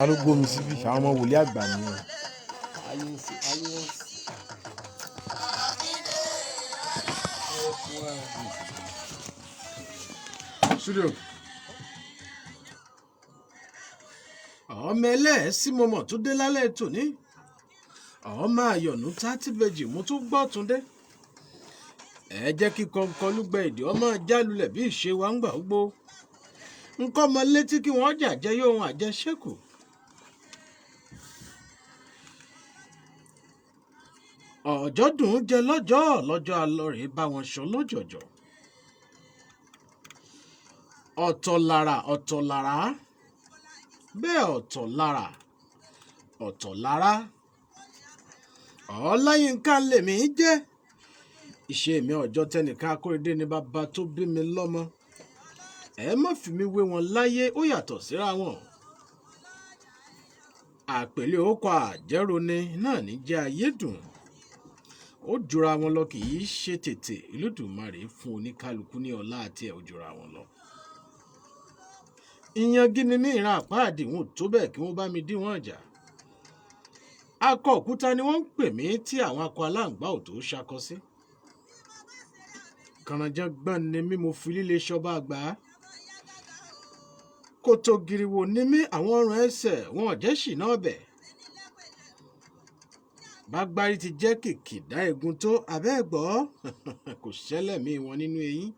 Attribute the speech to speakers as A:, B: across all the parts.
A: Ta ló gbómi síbí? Àwọn ọmọ wòlíì àgbà nìyẹn.
B: Ayé ń ṣe ayé ń ṣe.
A: Studio. Ọmọ ẹlẹ́ẹ̀sì mo mọ̀ tó dé lálẹ́ tòní. Ọmọ àyọ̀nù tátìbejì mo tún gbọ́ tún dé. Ẹ jẹ́ kí kọ̀ǹkọ̀ lúgbẹ èdè ọmọ jálulẹ̀ bí ìṣe wa ń gbà ó gbó. Nǹkan ọmọ létí kí wọ́n jàjẹ́ yóò ohun àjẹṣẹ́kù. Ọjọ́ dùn ún jẹ lọ́jọ́ lọ́jọ́ alọ́rẹ̀ bá wọn sọ lọ́jọ̀jọ̀. Ọ̀tọ̀ lára ọ̀tọ̀ lára bẹ́ẹ̀ ọ̀tọ̀ lára ọ̀tọ̀ lára. Ọláyínká lèmi jẹ́. Ìṣe mi ọjọ́ tẹnìkan Akóredé ni bàbá tó bí mi lọ́mọ. Ẹ má fi mi wé wọn láyé, ó yàtọ̀ síra wọn. Àpèlé orúkọ àjẹrò ni náà ní jẹ́ ayédùn. Ó jura wọn lọ, kì í ṣe tètè. Olódùmarè fún oníkálukú ní ọlá àti ẹ̀, ó jura wọn lọ. Ìyàngí ni mí, ìran àpáàdì wọn ò tó bẹ́ẹ̀ kí wọ́n bá mi díwọ̀n ọjà. Akọ òkúta ni wọ́n ń pè mí tí àwọn akọ aláǹgbá ò tó ṣakọ sí. Kànrànjàngbọ̀n ni mí, mo fi líle ṣọba àgbà. Kòtò gìrìwò ni mí, àwọn ọrùn ẹsẹ̀ wọn ò jẹ́ ṣìnà ọbẹ̀. Bágbárí ti jẹ́ kìkìdá egun tó abẹ́ ẹ̀gbọ́ kò ṣẹlẹ̀ mí wọn nínú eyín.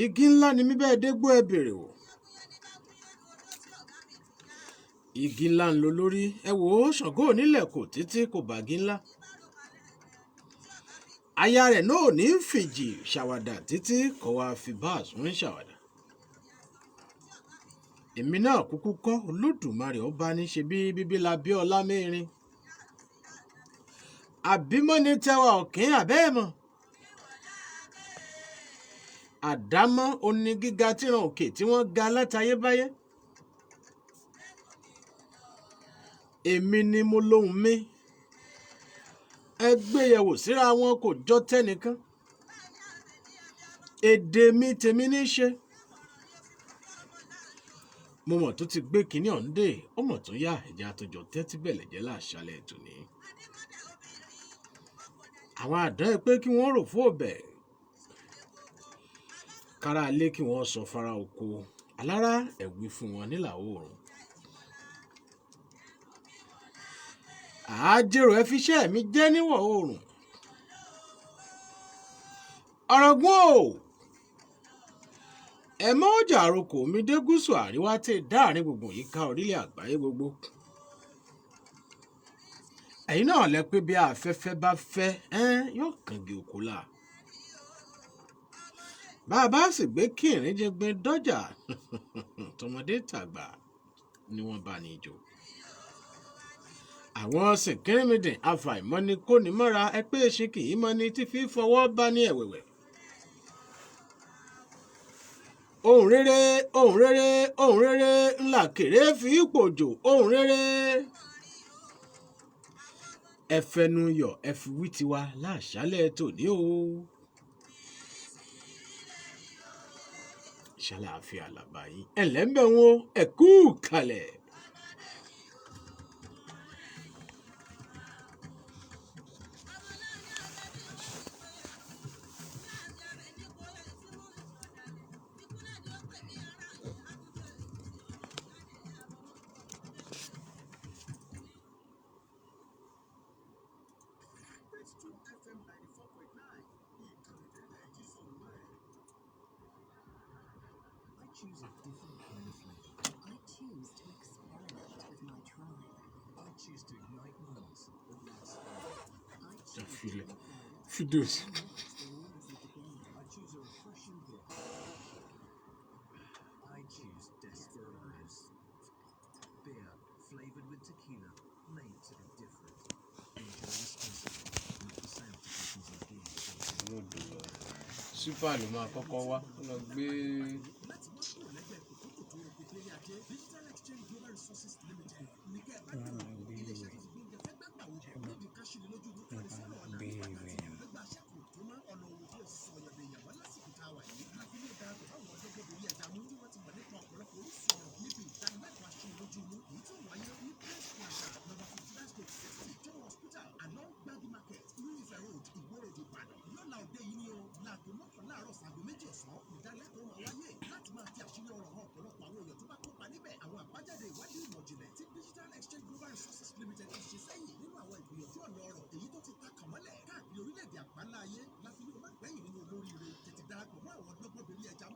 A: Igi ńlá ni mí bẹ́ẹ̀ dégbò ẹ bèrè wò. Igi ńlá ń lo lórí ẹ wò ó, Ṣàngó onílẹ̀ kò títí kò bàgí ńlá. Aya rẹ̀ náà ò ní fìjì ṣàwàdà títí kò wá fi bá àsún ṣàwàdà. Èmi náà kúkú kọ́ Olódùmarè ọba ní ṣe bí bíbí la bí ọlá mẹ́rin. Àbímọ́ ni tẹwà ọ̀kín àbẹ́ ẹ̀ mọ̀. Àdámọ́ oní gíga tíran òkè tí wọ́n ga látayébáyé. Èmi ni mo lóhùn mi. Ẹ gbé yẹ̀wò síra wọn kò jọ tẹ́nìkan. Èdè mi tèmi ní í ṣe. Mo mọ̀ tó ti gbé kinní ọ̀hún dé, ó mọ̀ tó yá ẹ̀jẹ̀ àtòjọ tẹ́tí bẹ̀lẹ̀ jẹ́ láṣálẹ̀ tòní. Àwọn àdán ẹ pé kí wọ́n rò fún ọbẹ̀. Kára ilé kí wọ́n sọ fara oko. Alára ẹ̀ wí fún wọn nílà oòrùn. Àájèrò ẹ fi iṣẹ́ mi jẹ́ níwọ̀ oòrùn. Ọ̀ràngún o! Ẹ mọ́ ọjà àrokò mi dé gúúsù àríwá tí dáàrin gbùngbùn yìí ká orílẹ̀ àgbáyé gbogbo. Ẹ̀yin náà lẹ pé bí afẹ́fẹ́ bá fẹ́ ẹ́n yóò kàngi òkú là. Bá a bá sì gbé kìnìún jẹgbin dọ́jà tọmọdé tàgbà ni wọ́n bá ní ìjò. Àwọn sìnkírìmìdìn afàìmọ́ni kò ní mọ́ra ẹ pé eṣin kì í mọ́ni tí fi fọwọ́ bá ní ẹ̀wẹ̀wẹ̀. Ohùn rere, ohùn rere, ohùn rere ńlá kéré fi pòjò, ohùn rere. Ẹ fẹnu yọ̀, ẹ fi wí tiwa láṣálẹ̀ tòní o. Ṣàlàáfíà làbá yín. Ẹ ǹlẹ́ ń bẹ̀ wọ́n, ẹ kú kalẹ̀. Filẹ̀ fídíò sí.
B: Súpà ló máa kọ́kọ́ wá. Ó lọ gbé.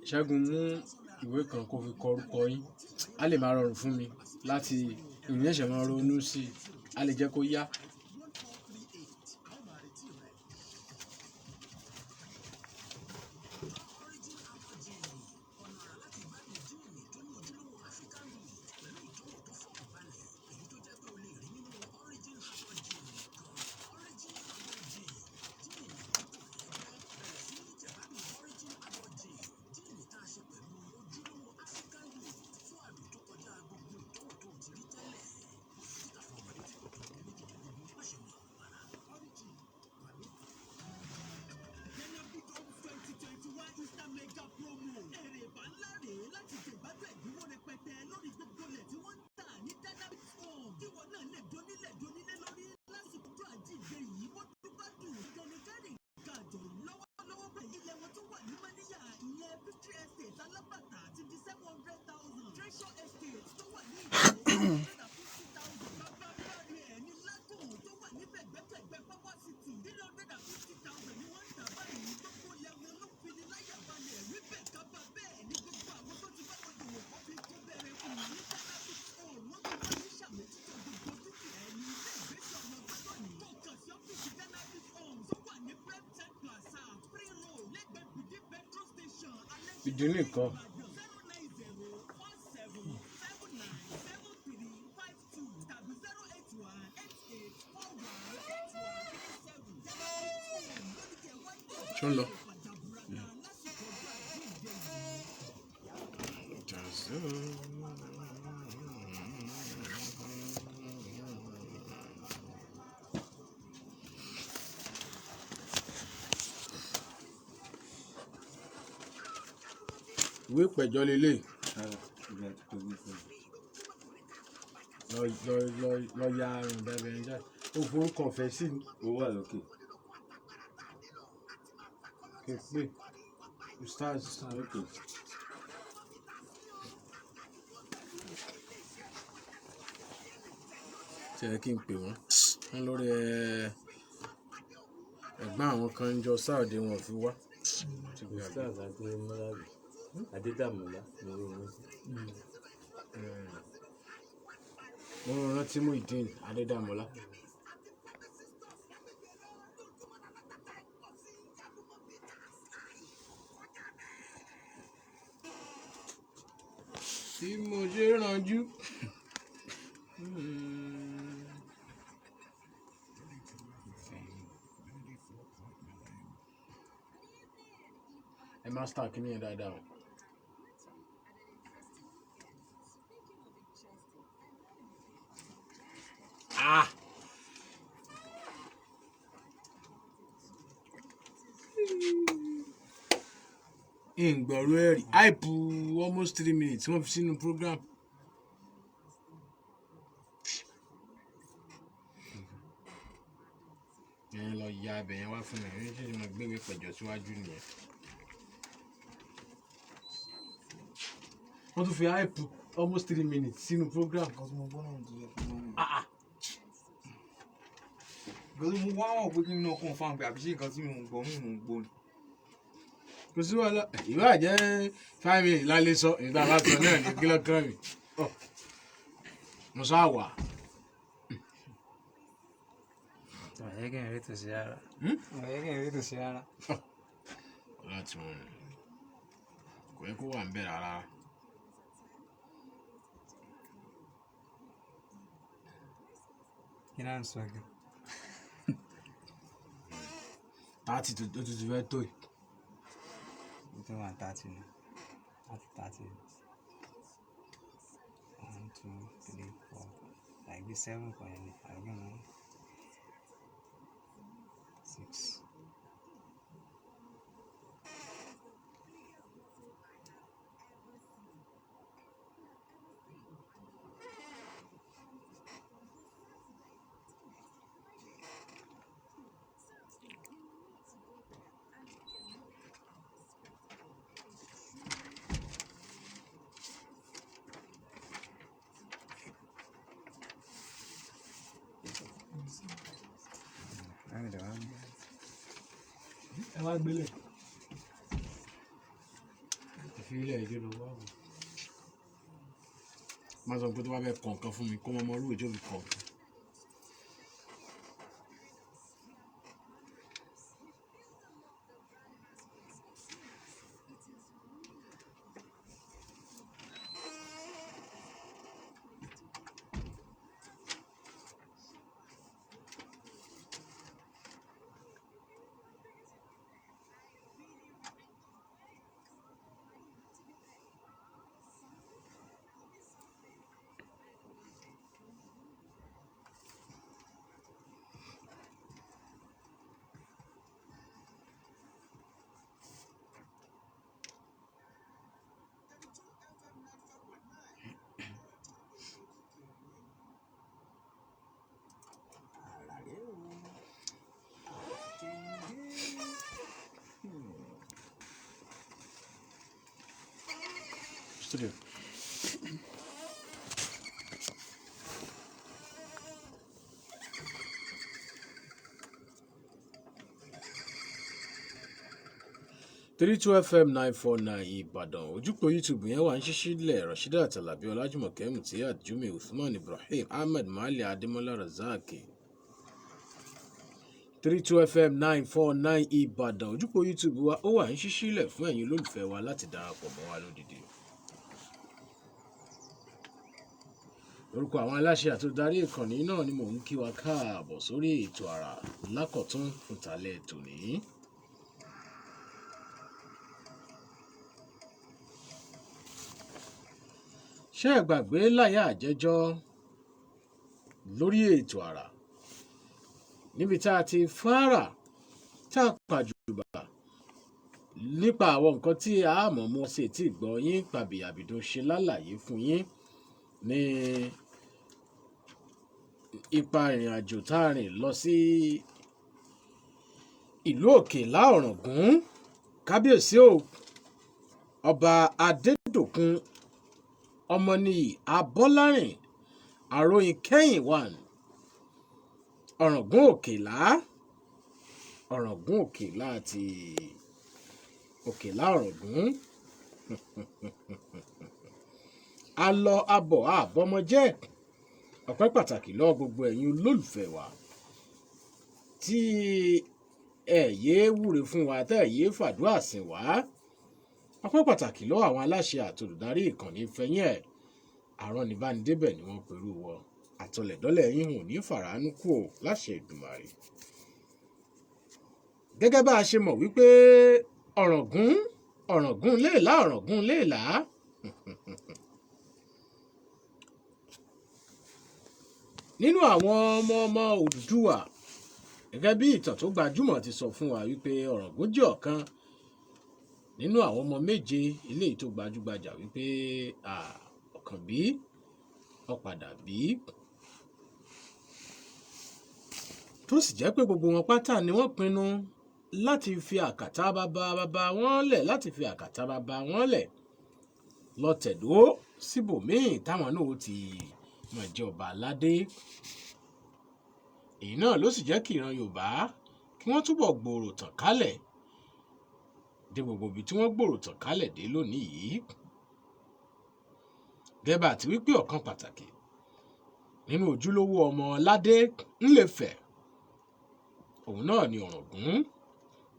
A: Ṣẹ́gun, mú ìwé kan kó fi kọ orúkọ yín, á lè máa rọrùn fún mi láti ìrìn ẹ̀ṣẹ̀ máa ronú sí i, á lè jẹ́ kó yá. Ìdí nìkan. Ṣó ń lọ? Ìwé ìpẹ̀jọ́ leléyìí. Lọ lọ lọ lọ ya àrùn bẹ̀rẹ̀ ń jáde. Ó forúkọ ọ̀fẹ́ sí ni.
C: Ó wà lókè.
A: Kí n pè Ustaz.
C: Lókè.
A: Ṣe yẹ kí n pè wọ́n? Wọ́n lórí ẹ̀gbọ́n àwọn kan ń jọ Sáòdì, wọn ò fi wá. Ti gbàgbé.
C: Ustaz Adémọ́lá Adédàmọ́lá ni ó rántí.
A: Mo rántí Muyideen Adédàmọ́lá. Tí mo ṣe rànjú. Ẹ máa star kí ni yẹn dáadáa o. Ah! Ìgbọ̀rọ̀ ẹ̀rí hype almost 3 minutes wọ́n fi sínú program. Ẹ lọ ya abẹ yẹn wá fún mi, ní ṣíṣe mo gbéwé pẹ̀jọ́ síwájú nìyẹn. Wọ́n tún fi hype almost 3 minutes sínú program.
D: Nǹkan tí mo gbọ́ náà tó yẹ kí n mọ̀.
A: Ah ah.
D: Nǹkan tí mo wá wọ̀ pé kí n náà confirm pé àbí ṣé nǹkan tí mò ń gbọ́ mò ń gbọ́ ni.
A: Kò sí wàhálà, ìwé àjẹ́ 5 minutes lálẹ́ sọ ìta bá sọ náà ní kílọ̀kan mi. Ọ, mo sá wà.
E: Ọ̀yẹ́ kí n rí tòsí rárá.
A: Hmm?
E: Ọ̀yẹ́ kí n rí tòsí rárá.
A: Láti wọn ni kò yẹ kó wà ń bẹ̀ rárá.
E: Kí náà ń sọ gan?
A: 30 tó tó ti fẹ́ tó yìí.
E: Ó tó wà 30 ni. 30, 30. One, two, three, four. Like bí seven kan yẹn ni. Àbí kí ni? Six.
B: Ẹ wá gbélé. Ilé ẹjọ́ lọ wá wò.
A: Má sọ pé tó bá fẹ́ kọ̀ nǹkan fún mi kó mọ ọmọ orúkọ ìjọba fi kọ̀ nǹkan. Studio. 32 FM 949 Ìbàdàn, ojúpọ̀ YouTube yẹn wà ń ṣíṣí lẹ̀. Rasheedat Alabi, Ọlájùmọ̀kẹ́ Mutiat, Jumi Usman, Ibrahim Ahmed, Mali Adémọlá, Razak. 32 FM 949 Ìbàdàn, ojúpọ̀ YouTube wa ó wà ń ṣíṣí lẹ̀ fún ẹ̀yin olólùfẹ́ wa láti darapọ̀ mọ́ wa lódìdí. Orúkọ àwọn aláṣẹ àtòdarí ìkànnì náà ni mò ń kí wa káàbọ̀ sórí ètò àrà lákọ̀tún fún tàlẹ́ tòní. Ṣé ẹ gbàgbé láyà àjẹjọ́ lórí ètò àrà níbi tá a ti fara tá a pàjùbà nípa àwọn nǹkan tí a mọ̀ mọ́ sí etí ìgbọ́ yín, pàbí àbìdún ṣe lálàyé fún yín ní ipa ìrìn àjò tá a rìn lọ sí ìlú Òkè Láọ̀ràngún. Kábíyèsí o, Ọba Adédòkun Ọmọnìyí Abọ́lárìn Àròyìn Kẹ́yìn one, Ọ̀ràngún Òkèlá, Ọ̀ràngún Òkèlá àti Òkèlá Ọ̀ràngún. A lọ abọ̀ àbọ̀mọjẹ́. Ọpẹ́ pàtàkì lọ́wọ́ gbogbo ẹ̀yin olólùfẹ́ wa tí ẹ yéé wúre fún wa, tẹ́ ẹ yéé fàdúrà sìn wá. Ọpẹ́ pàtàkì lọ́wọ́ àwọn aláṣẹ àti olùdarí ìkànnì Ìfẹ́yín ẹ̀. Àrọ́nibánidébẹ̀ ni wọ́n pẹ̀lú wọn. Àtọlẹ̀dọ́lẹ̀ yín ò ní fàràánú kú ò láṣẹ Èdùmàrè. Gẹ́gẹ́ bá a ṣe mọ̀ wípé Ọ̀ràngún, Ọ̀ràngún léèlá, Ọ̀ràngún léèlá. Nínú àwọn ọmọ ọmọ Odùduwà, gẹ́gẹ́ bí ìtàn tó gbajúmọ̀ ti sọ fún wa wípé Ọ̀ràngún jẹ́ ọ̀kan nínú àwọn ọmọ méje eléyìí tó gbajúgbajà wípé ọ̀kan bí ọ̀padà bí, tó sì jẹ́ pé gbogbo wọn pátá ni wọ́n pinnu láti fi àkàtà bàbá bàbá wọn lẹ̀, láti fi àkàtà bàbá wọn lẹ̀ lọ tẹ̀dó síbòmíì táwọn náà ó ti máa jẹ́ ọba aládé. Èyí náà ló sì jẹ́ kí ìran Yorùbá kí wọ́n túbọ̀ gbòòrò tàn kálẹ̀ dé gbogbo ibi tí wọ́n gbòòrò tàn kálẹ̀ dé lónìí yìí. Gẹ́gẹ́ bá ti wípé ọ̀kan pàtàkì nínú ojúlówó ọmọ aládé ńlẹ̀fẹ̀, òun náà ni Ọ̀ràngún,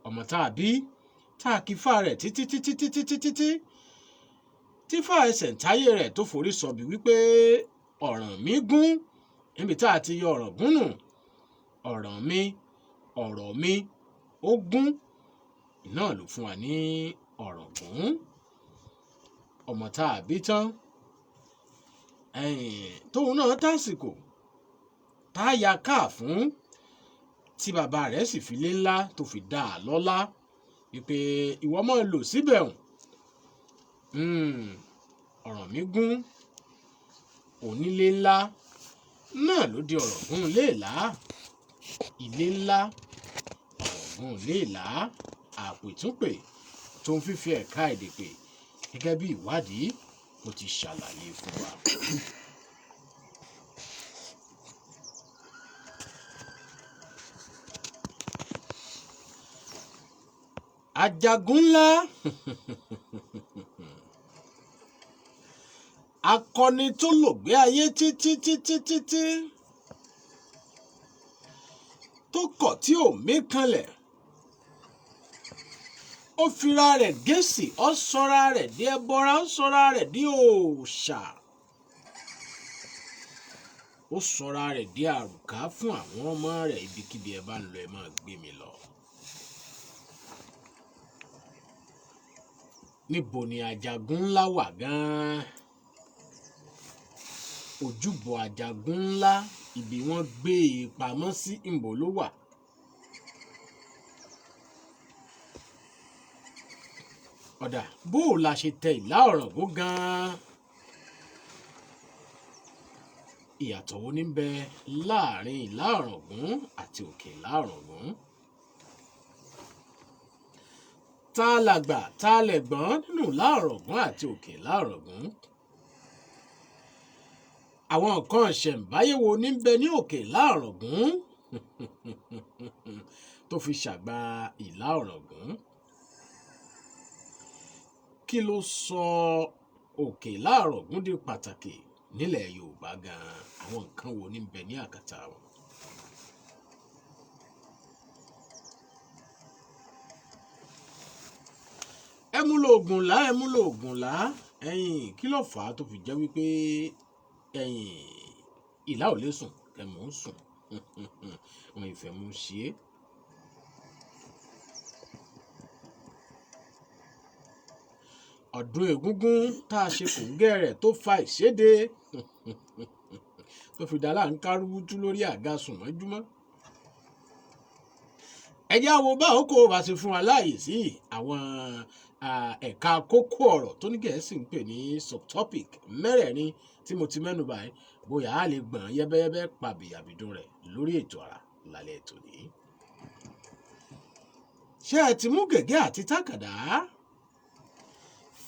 A: ọmọ tá a bí tá a kí fá rẹ̀ títí títí títí títí tí tí fá ẹsẹ̀ ntáyé rẹ̀ tó forí sọ̀bi wípé ọ̀ràn mi gún, níbi tá a ti yọ Ọ̀ràngún nù, ọ̀ràn mi, ọ̀rọ̀ mi ó gún náà ló fún wa ní Ọ̀ràngún. Ọmọ tá a bí tán tóun náà tásìkò tá a ya káà fún, tí bàbá rẹ̀ sì fi lé ńlá tó fi dá a lọ́lá wípé ìwọ máa lò síbẹ̀ hùn. Ọ̀ràn mi gún onílé ńlá náà ló di Ọ̀ràngún léèlá, ilé ńlá Ọ̀ràngún léèlá, àpètúnpè tó ń fífi ẹ̀ka èdè pè gẹ́gẹ́ bí ìwádìí mo ti ṣàlàyé fún wa. Ajagun ńlá. Akọni tó lògbé ayé títí títí títí tó kọ̀ tí ò mí kanlẹ̀, ó fira rẹ̀ gẹ̀ẹ́sì, ó sọra rẹ̀ di ẹbọra, ó sọra rẹ̀ di òòṣà, ó sọra rẹ̀ di àrùká fún àwọn ọmọ rẹ̀. Ibikíbi ẹ bá ń lọ, ẹ máa gbé mi lọ. Níbo ni Ajagun Ńlá wà gan-an? Ojúbọ Ajagun Ńlá, ibi wọ́n gbé e pamọ́ sí, ńbo ló wà? Ọ̀dà, bó o la ṣe tẹ Ìlá Ọ̀ràngún gan-an? Ìyàtọ̀ wo ní bẹ láàrin Ìlá Ọ̀ràngún àti Òkè Ìlá Ọ̀ràngún? Ta làgbà, ta lẹ̀gbọ́n nínú Ìlá Ọ̀ràngún àti Òkè Ìlá Ọ̀ràngún? Àwọn nǹkan ìṣẹ̀ǹbáyé wo ní bẹ ní Òkè Ìlá Ọ̀ràngún tó fi ṣàgbà Ìlá Ọ̀ràngún? Kí ló sọ Òkè Ìlá Ọ̀ràngún di pàtàkì nílẹ̀ Yorùbá gan-an? Àwọn nǹkan wo ní bẹ ní àkàtà wọn? Ẹmu lóògùn là, ẹmu lóògùn là. Ẹ̀yin, kí ló fà á tó fi jẹ́ wípé ẹ̀yin ìlà ò lè sùn kẹmù ń sùn, wọn ìfẹ́ mú ṣe é? Ọdún egúngún tá a ṣe kòńgẹ́ rẹ̀ tó fa ìséde tó fi dá láǹkárúwútú lórí àga sùn mọ́júmọ́. Ẹ jẹ́ àwo bá òkò bá ṣe fún wa láàyè sí àwọn ẹ̀ka kókó ọ̀rọ̀ tó ní Gẹ̀ẹ́sì ń pè ní subtopic mẹ́rẹ̀ẹ̀rin tí mo ti mẹ́nu báyìí, bóyá a lè gbọ̀n yẹ́bẹ́yẹ́bẹ́ pàbíyàbídùn rẹ̀ lórí ètò àrà lálẹ́ tòní. Ṣé ẹ ti mú gègé àti tákàdá?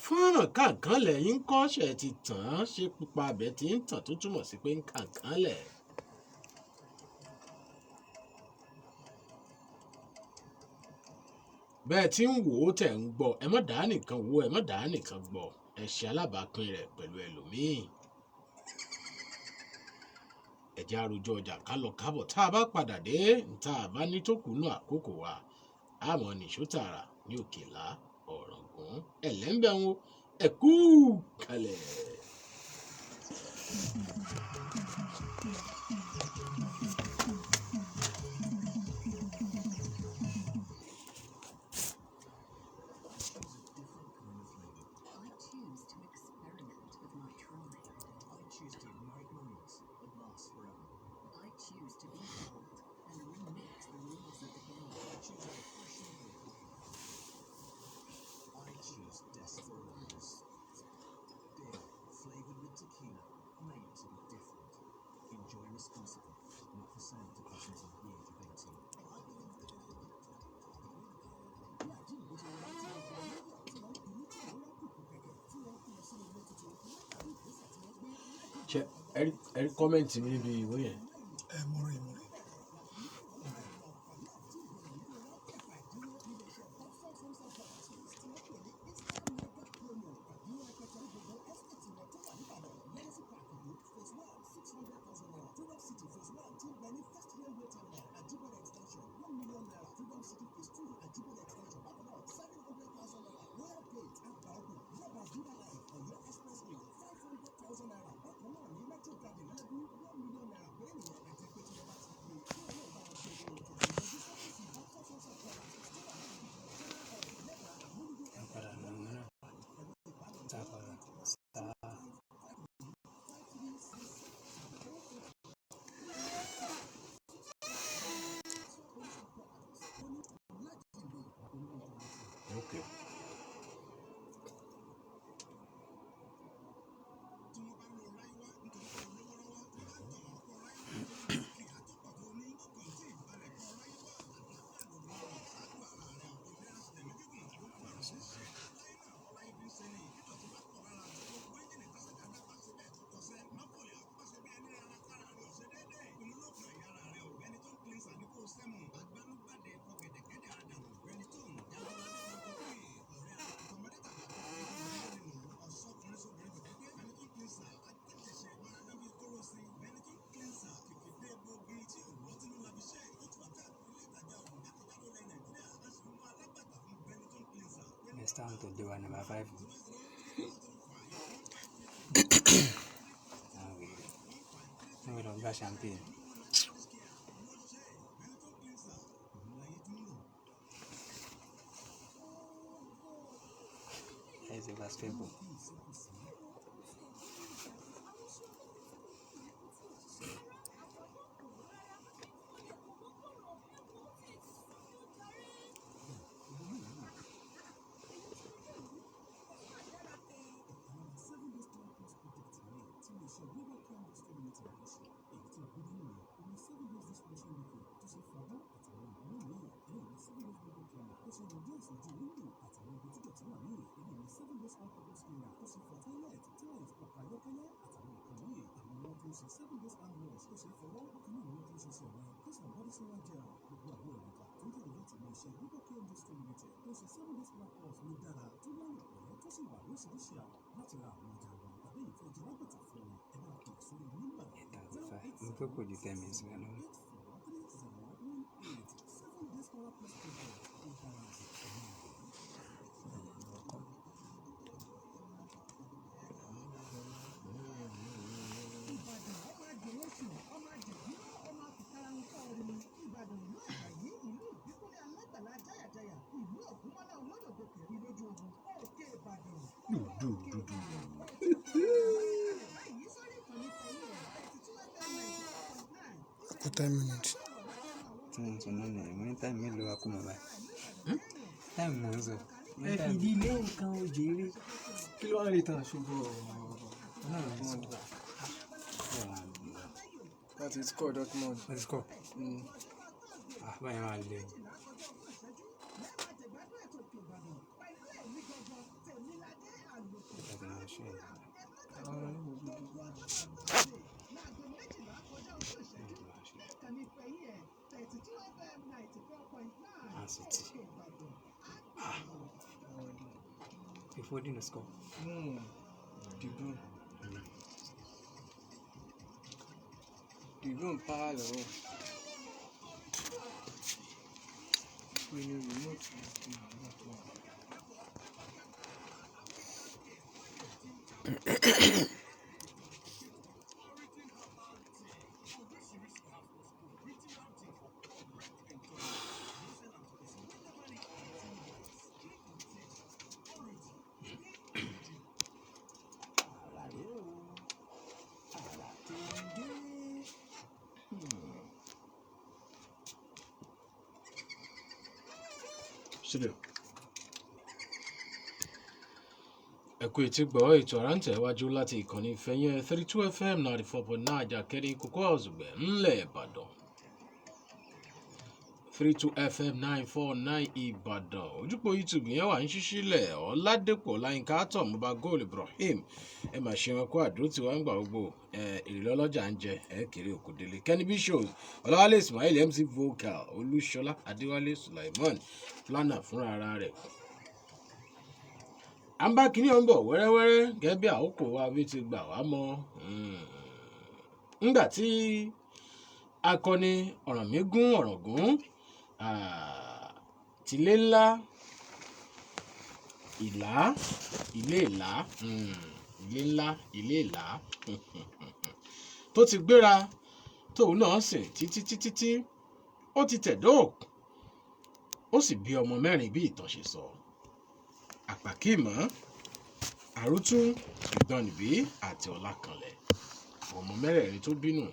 A: Fọ́nrán kàǹkàn lẹ́yìn ń kọ́, ṣe ti tàn án? Ṣe pupa abẹ ti ń tàn tó túmọ̀ sí pé ń kàǹkàn lẹ̀? Bẹ́ẹ̀ tí ń wò ó tẹ̀ ń gbọ́, ẹ má dàá nìkan wò, ẹ má dàá nìkan gbọ́, ẹ ṣe alábàápín rẹ̀ pẹ̀lú ẹlòmíì. Ẹ jẹ́ àròjọ ọjà ká lọ kábọ̀. Tá a bá padà dé, tá a bá ní tó kùnú àkókò wa, àmọ́ nìṣó tààrà ní Òkèlá Ọ̀ràngún. Ẹ̀lẹ́ńbẹ̀ ń wo, ẹ kú kalẹ̀.
F: I choose to experiment with my tribe.
G: I choose to ignite moments that last forever.
F: I choose to be bold and remix the rules of the game.
G: I choose a refreshing beer. I choose Desperados. Beer flavored with tequila, made to be different. Enjoy responsibly. Not for sale to persons under the age of 18.
A: Ṣe ẹ rí comment mi níbi ìwé yẹn?
H: Ẹ mo rí, mo rí.
E: West Ham tó lé wa number five. Àwọn wèrè. Wọ́n fẹ́ lọ gbá champagne. Ẹ ṣe basketball. 8:35. Mo fẹ́ kò ju 10 minutes lọ náà.
A: Dùdùdùdù.
H: Kú 10 minutes.
E: Tí mo ń sọ náà nìyẹn, mo ní time mélòó wa kú mọ́ báyìí. Time mò ń sọ. Mo ní
B: Ẹ
E: time.
B: fìdí ilé nǹkan òjèrè. Kí ló wà lè tàn ṣùgbọ́n
E: Náà ló ń sọ.
B: láti score Dortmund.
E: Wọ́n ti score. Ah, báyìí máa le o. Láti máa ṣe ẹ̀. Man City. Ah. Before the score.
B: De Bruyne. De Bruyne para lọ́wọ́. Pé ní remote ní àwọn tó wà.
A: Studio. Ẹ kú etí gbọ́ ètò àrántẹ̀ wájú láti ìkànnì ìfẹ́yín 32 FM 94.9 Àjàkẹ́rì Kókó Ọ̀zùgbẹ̀ ńlẹ̀ Ìbàdàn. 32 FM 949 Ìbàdàn. Ojúpọ̀ YouTube yẹn wà ń ṣíṣí lẹ̀. Ọ̀làdẹ́pọ̀ Láyínká Tọ̀mọba Gold Ibrahim. Ẹ mà ṣe wọn kó àdúró tí wọ́n ń gbà gbogbo èrè lọ́lọ́jà ń jẹ ẹ kéré òkúdélé. Kenny B Shows, Ọláwálé Ismail MC Vocal, Olúṣọlá Adéwálé Sulaiman, Planner fúnra ara rẹ̀. À ń bá kinní ọ̀hún bọ̀ wẹ́rẹ́wẹ́rẹ́ gẹ́gẹ́ bí àkókò wa bí ti gbà wá mọ́. Ńgbà tí akọni Ọ̀rànmígún Ọ̀ràngún tìlé ńlá ìlá ilé ìlá, ilé ńlá ilé ìlá tó ti gbéra tóun náà sìn títí títí tí ó ti tẹ̀dó, ó sì bí ọmọ mẹ́rin bí ìtàn ṣe sọ: Àpàkìmọ́, Àrútún, Ìgbọ̀nìbí àti Ọlákanlẹ̀. Àwọn ọmọ mẹ́rẹ̀ẹ̀rin tó bínú,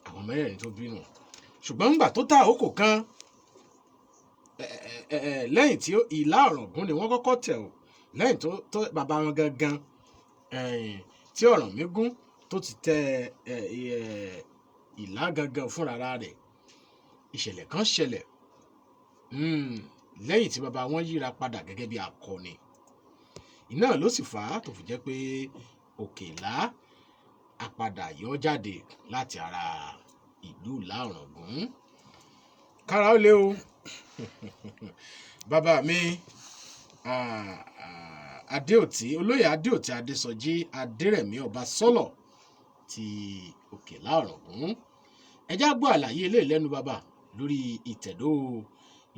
A: àwọn mẹ́rẹ̀ẹ̀rin tó bínú. Ṣùgbọ́n ńgbà tó ta àkókò kan lẹ́yìn tí Ìlá Ọ̀ràngún ni wọ́n kọ́kọ́ tẹ̀ ọ́, lẹ́yìn tó bàbá wọn gangan tí Ọ̀rànmígún tó ti tẹ Ìlá gangan fúnra rẹ̀, ìṣẹ̀lẹ̀ kan ṣẹlẹ̀ lẹ́yìn tí bàbá wọn yíra padà gẹ́gẹ́ bí akọni. Iná ló sì fà á tó fi jẹ́ pé Òkè Ìlá apadà yọ jáde láti ara ìlú Ìlá Ọ̀ràngún. Kára ó lé o, bàbá mi Adéòtí, olóyè Adéòtí Adésọjí Adérẹ̀mí Ọba Sọ́lọ̀ ti Òkè Ìlá Ọ̀ràngún, ẹ já gbọ́ àlàyé eléyìí lẹ́nu bàbá lórí ìtẹ̀dó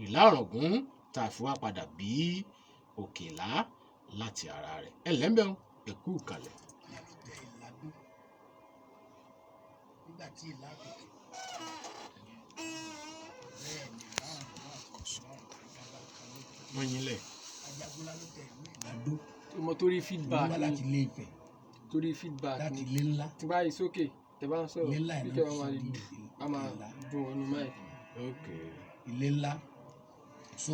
A: Ìlá Ọ̀ràngún. tá a fi wá padà bí Òkèlá láti ara rẹ̀. Ẹ lẹ́ńbẹ̀ẹ́ ẹ kú ìkàlẹ̀.
I: Nígbà tí ìlà àkùkù bẹ́ẹ̀ ni báwọn bàbá àti bàbá kan ló tẹ
A: Wọ́n yín lẹ̀.
I: Ajagunlá ló tẹ ìlú Ìládó.
B: Mo torí
I: Òun
B: feedback
I: wá
B: ni.
I: Láti Ilé Ifẹ̀.
B: Torí feedback
I: Láti
B: ni.
I: ilé ńlá.
B: Tí bá yí sókè, tẹ bá ń sọ̀rọ̀,
I: Ilé ńlá ẹ̀
B: speaker
I: náà
B: wa máa
I: ti
B: dùn,
I: di
B: a máa
I: Ìlá.
B: dùn wọnú mic.
I: Ilé ńlá. So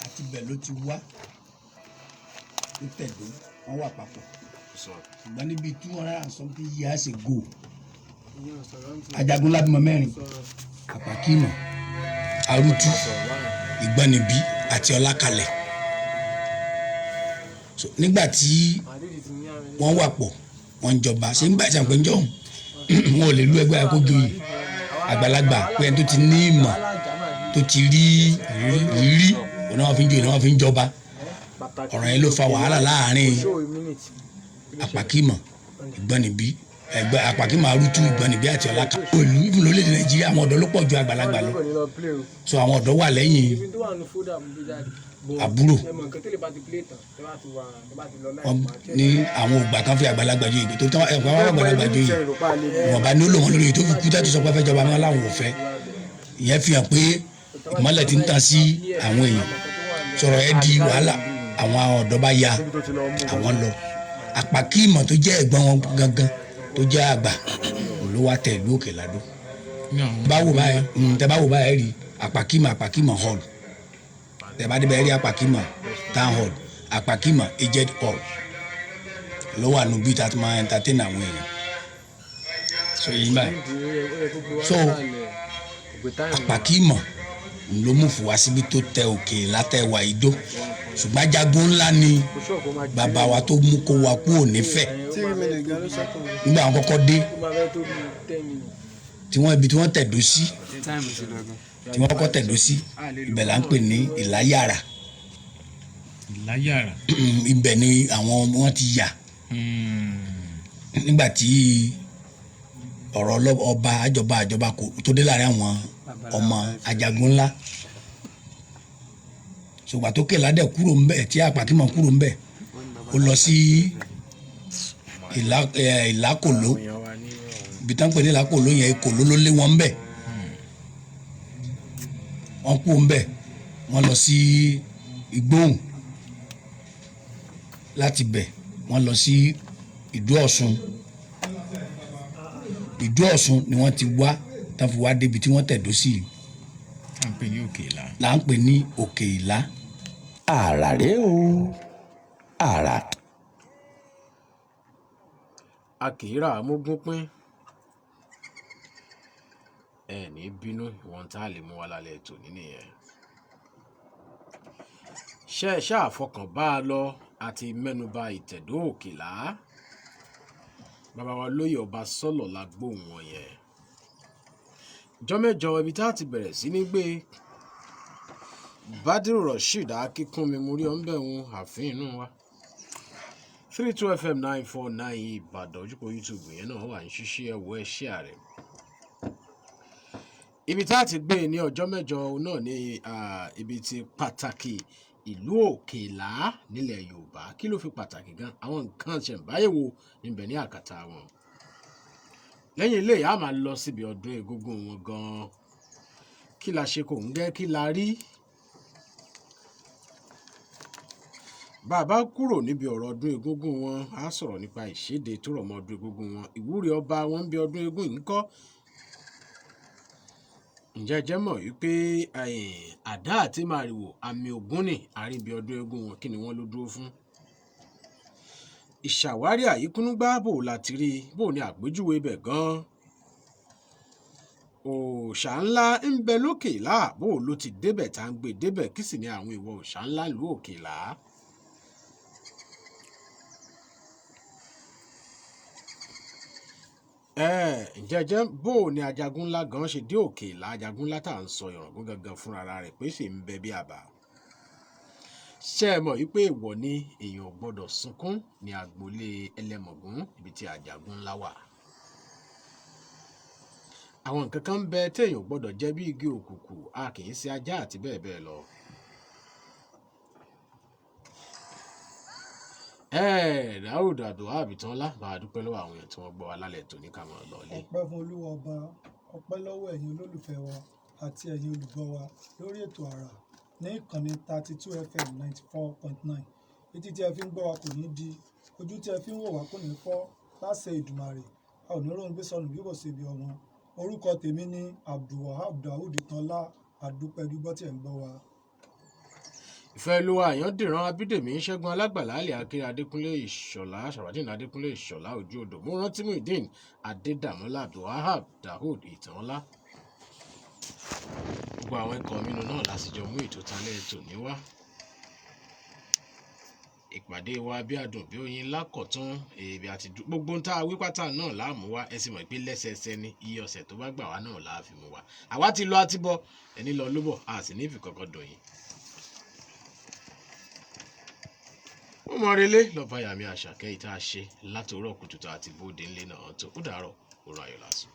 I: àti ibẹ̀ ló ti wá, ó tẹ̀dó, wọ́n wà papọ̀, ṣùgbọ́n níbi 200 and something years ago,
B: Ìyẹn ò sọ̀rọ̀ ń tì.
I: Ajagunlá bímọ mẹ́rin:
B: Sọ̀rọ̀.
I: Àpàkìmọ̀, Arútú, Ìgbọ́nibí àti Ọlákalẹ̀. So nígbà tí
B: Màdìdì ti ní àmì.
I: wọ́n wà pọ̀, wọ́n ń jọba. Ṣé ń gbà ṣe àpéjọ wọn ò lè lu ẹgbẹ́ akójoyè àgbàlagbà pé ẹni tó ti ní ìmọ̀, tó ti rí ìrírí, òun náà wọ́n fi ń joyè náà, wọ́n fi ń jọba. Ọ̀rọ̀ yẹn ló fa wàhálà láàrin
B: Show a minute.
I: Àpàkìmọ̀, Ìgbọ́nibí, ẹgbẹ́ Àpàkìmọ̀, Arútú, Ìgbọ́nibí àti Ọlákalẹ̀. Olú ìfún lórílẹ̀‐èdè Nàìjíríà, àwọn ọ̀dọ́ ló pọ̀ ju àgbàlagbà lọ.
B: Kò ní lọ play o.
I: So àwọn ọ̀dọ́ wà lẹ́yìn
B: Ibi tó wà ní folder mo gbé jáde. But
I: àbúrò.
B: ẹ mọ̀ nǹkan tẹ́lẹ̀ bá ti play tán, tẹ́ bá ti wà, tẹ́ bá ti lọ láì
I: Wọn
B: máa check.
I: ní àwọn ògbà kan fi àgbàlagbà joyè tó tán, ẹ̀kọ́ àwọn àgbàlagbà joyè ìwọ̀nba ní ó lò wọ́n lórí èyí tó fi kú tẹ́tù sọ pé fẹ́ jọba mọ́ láwọn ò fẹ́. Ìyẹn fi hàn pé ìmọ́lẹ̀ ti ń tàn sí àwọn èèyàn. Sọ̀rọ̀ ẹ di wàhálà, àwọn ọ̀dọ́ bá ya àwọn lọ. Àpàkìmọ̀ tó jẹ́ ẹ̀gbọ́n wọn gangan tó jẹ́ àgbà ló wá tẹ̀ ìlú Òkè Ládó. Báwo báyìí, tẹ báwo báyìí rí Àpàkìmọ̀, Àpàkìmọ̀ hall, tẹ bá débẹ̀ rí Àpàkìmọ̀ town hall, Àpàkìmọ̀ aged hall ló wà níbi tá a ti máa entertain àwọn èèyàn. So yìí báyìí, so Àpàkìmọ̀ ló mú fún wa síbi tó tẹ òkè látẹwà ìdó, ṣùgbọ́n Ajagun ńlá ni bàbá wa tó mú kó wa kúrò nífẹ̀ẹ́.
B: 3 minutes gan ló ṣẹ́kùn.
I: Nígbà wọn kọ́kọ́ dé,
B: Ó máa fẹ́ tó bí 10 minutes.
I: tí wọ́n ibi tí wọ́n tẹ̀dó sí,
E: Time ti lọ gan.
I: tí wọ́n kọ́kọ́ tẹ̀dó sí, ibẹ̀ là ń pè ní Ìláyàrá.
A: Ìláyàrá.
I: Ibẹ̀ ni àwọn wọn ti yà nígbà tí ọ̀rọ̀ ọba àjọba àjọba kò tó dé láàrin àwọn ọmọ Ajagun ńlá. Ṣùgbọ́n tó Kèlá dẹ̀ kúrò ńbẹ̀, tí Àpàkìmọ̀ kúrò ńbẹ̀, ó lọ sí Ìlákòló. Ibi tán pè ní Ìlákòló yẹn, Ìkòló ló lé wọn ńbẹ̀. Wọ́n kú ńbẹ̀, wọ́n lọ sí Ìgbóhùn. Láti bẹ̀, wọ́n lọ sí Ìdó Ọ̀ṣun. Ìdó Ọ̀ṣun ni wọ́n ti wá tán fi wá débi tí wọ́n tẹ̀dó sí yìí.
A: À ń pè ní Òkè Ìlá.
I: Là ń pè ní Òkè Ìlá.
J: Àrà rèé o, àrà.
A: A kì í rà á mógún pín. Ẹ ní bínú, ìwọ̀n tá a lè mú wa lálẹ́ ètò nìyẹn. Ṣe é ṣáà fọkàn bá a lọ àti mẹ́nuba ìtẹ̀dó Òkèlá. Bàbá wa lóyè ọba sọ́lọ̀ la gbóhùn wọn yẹn. Jọ́mẹ́jọ, ibi tá a ti bẹ̀rẹ̀ sí ní gbé Badiru Rasheed Akínkúnmi, mo rí ọ́nbẹ̀ wọn àfin inú wa. 32 FM 949 Ìbàdàn, ojúkọ YouTube yẹn náà wà ní ṣíṣí, ẹ̀wọ̀ ẹ̀ ṣí ààrẹ. Ibi tá a ti gbé ní ọjọ́ mẹ́jọ náà ní ibi tí pàtàkì ìlú Òkèlá nílẹ̀ Yorùbá. Kí ló fi pàtàkì gan, àwọn nǹkan ṣẹ̀ǹbáyé wo níbẹ̀ ní àkàtà wọn. Lẹ́yìn eléyìí, a máa lọ síbi ọdún egúngún wọn gan. Kí la ṣe kò ń gẹ́, kí la rí bàbá kúrò níbi ọ̀rọ̀ ọdún egúngún wọn. A sọ̀rọ̀ nípa ìṣèdè tó rọ̀ mọ́ ọdún egúngún wọn, ìwúrí ọba wọn ń bí ọdún eégún yìí ń kọ́. Ǹjẹ́ ẹ jẹ́ mọ̀ wípé àdá àti màrìwò àmì ògún ni àríbi ọdún eégún wọn? Kí ni wọ́n ló dúró fún? Ìṣàwárí àyíkúnúgbá, bò láti rí, bò ní àpèjúwe ibẹ̀ gan-an. Òòṣà ńlá ń bẹ lókè Ìlá, bò ló ti débẹ̀, tá ń gbé débẹ̀, kí sì ni àwọn ìwọ òòṣà ńlá ìlú Òkè Ìlá? Ǹjẹ́ jẹ́ bó o ní Ajagun ńlá gan ṣe dé Òkè Ìlá? Ajagun ńlá tá à ń sọ, Ìràngún gangan fúnra rẹ̀ pé ṣì ń bẹ bí àbá. Ṣé ẹ mọ̀ wípé èèwọ̀ ni, èèyàn ò gbọ́dọ̀ sunkún ní agboolé Ẹlẹ́mọ̀gún ibi tí Ajagun ńlá wà? Àwọn nǹkan kan ń bẹ téèyàn ò gbọ́dọ̀ jẹ bí igi òkùnkùn, a kì í ṣe ajá àti bẹ́ẹ̀ bẹ́ẹ̀ lọ. Ẹ Dáúdù Abdulwahab Tánlá, bá a dúpẹ́ lọ́wọ́ àwọn èèyàn tí wọ́n gbọ́ wa lálẹ́ tòní ká máa lọ ilé.
H: Ọpẹ́ fún Olúwa ọba, ọpẹ́ lọ́wọ́ ẹ̀yin olólùfẹ́ wa àti ẹ̀yin olùgbọ́ wa lórí ètò Àrà ní ìkànnì 32 FM 94.9. Etí tí ẹ fi ń gbọ́ wa kò ní di, ojú tí ẹ fi ń wò wá kò ní fọ́. Láṣẹ Ìdùmàrè, a ò ní róhun gbé sọnù bí kò ṣe ibi ọmọ. Orúkọ tèmi ní Abdulwahab Daud Tanlá. Àdúpẹ́ gbígbọ́ tí ẹ̀ ń gbọ́ wa.
A: Ìfẹ́ olúwa àyàndìran Abídèmí Ṣẹ́gun Alágbàlá àlè Akéré Adékúnlé Ìṣọ̀lá Sàràdín Adékúnlé Ìṣọ̀lá Ojú Odò Múrántí Muideen Adédàmọ́lá Abdulwahab Daud Ìtànlá. Gbogbo àwọn ikọ̀ mínú náà lásìjọ mú ètò talẹ́ ètò ní wá. Ìpàdé wa bí adùn bí oyin lákọ̀tún èbí àti gbogbo ń tá a wí pátá náà láàmú wá. Ẹ sì mọ̀ pé lẹ́sẹẹsẹ ni iye ọ̀sẹ̀ tó bá gbà wá náà láà fi mú wa. Àwa ti lọ àti bọ̀, ẹni lọ ló bọ̀, a sì ní ìfìkọ̀kọ̀ dùn yín. Ó mọ relé lọ́ba yàmi àṣàkẹ́ ìta ṣe látòórọ̀ kùtùtù àti bóde ńlẹ̀ náà tó ó dàárọ̀ òrò ayọ̀ lásán.